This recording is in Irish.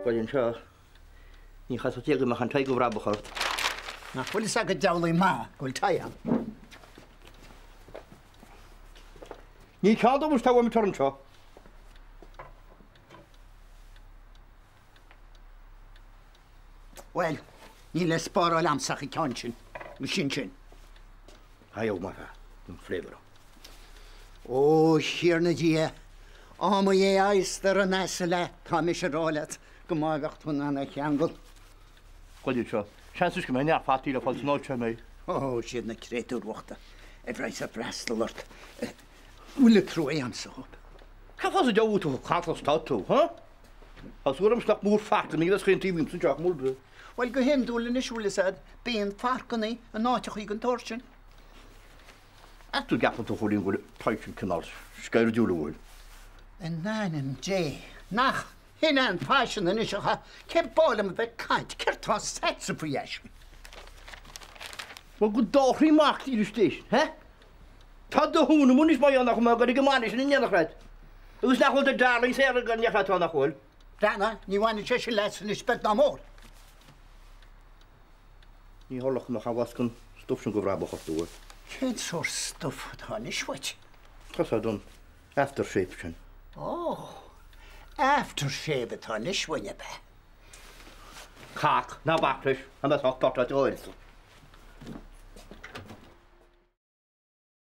Bhuel anseo, ní chasfadh Dia go mbeadh an tie go bhrabach ort. Nach bhfuil fhios agat diabhlaí maith go bhfuil tie ann. Ní ceann dom is tá uaim tar anseo. Bhuel, níl le spáráil a'msa ach an ceann sin, nó sin sin. Haigh, maith fear, an flavour. Ó, Thiarna Dia, á mo Dhé adhasta ar an asal é, tá mise ag rá leat go maith bheadh tú in ann é a cheangal. Bhuel iad seo, seans is go mbeidh neart fataí le fáil san áit seo mé. Ó, siad na créatúir bhochta a bhraithfeas ag freastal ort. Bhfuil an trua a'msa dhób. Cad fá sa diabhal tú chomh cantalach is atá tú, huh? Tá súil agam nach mór farcannaí a bheas chaon taobh uaimse anseo ach mór bith. Bhuel, go hiondúil anois, bhfuil fhios a'd, bíonn farcannaí in áiteachaí den tsórt sin. Ach tú gceapann tú Chóilín go bhfuil tie sin cineál sceirdiúil an bhfuil? In ainm Dé, nach shin é an faisean anois a cha, cé b'áil liom a bheith ag caint, céard tá fhios a'dsa faoi fhaisean? Bhuel go dtabharfaí amach arís duit, he? Tá do thún amuigh anois mar gheall nach bhfuil mé ag dul ag an mbaile sin in éineacht leat. Agus nach bhfuil do darling saor ag an neach atá nach bhfuil? Breathnaigh, ní bhaineann sé sin leatsa anois beag ná mór. Ní tharlódh go mbeadh aon bhlas den stuif sin go bhrabach ort, an bhfuil? Cén sórt stuif atá anois uait? Tá sé don aftershave sin. Ó, aftershave atá anois uainn, ab ea? Cac, ná bac leis, tá mé sách doirte áirithe.